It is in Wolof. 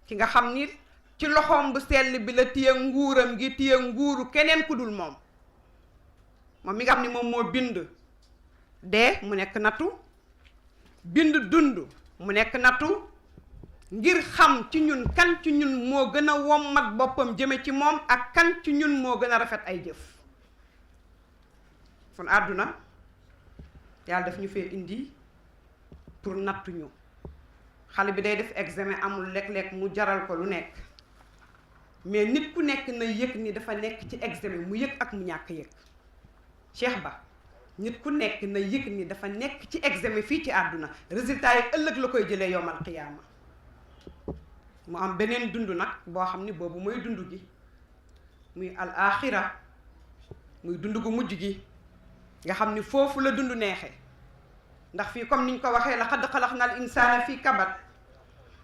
ki nga xam ni ci loxoom bu sell bi la téye nguuram gi téye nguuru keneen ku dul moom mi nga xam ni moom moo bind dee mu nekk nattu bind dund mu nekk nattu ngir xam ci ñun kan ci ñun moo gën a wommat boppam jëme ci moom ak kan ci ñun moo gën a rafet ay jëf kon àdduna yàlla daf ñu fee indi pour nattu ñu xale bi day def examen amul léeg-léeg mu jaral ko lu nekk mais nit ku nekk na yëg ni dafa nekk ci examen mu yëg ak mu ñàkk yëg Cheikh Ba nit ku nekk na yëg ni dafa nekk ci examen fii ci àdduna résultat yi ëllëg la koy jëlee yowmal qiyaama mu am beneen dund nag boo xam ni boobu mooy dund gi muy al axira muy dund gu mujj gi nga xam ni foofu la dund neexee ndax fii comme niñ ko waxee laqad xalaqnal insaana fii kabad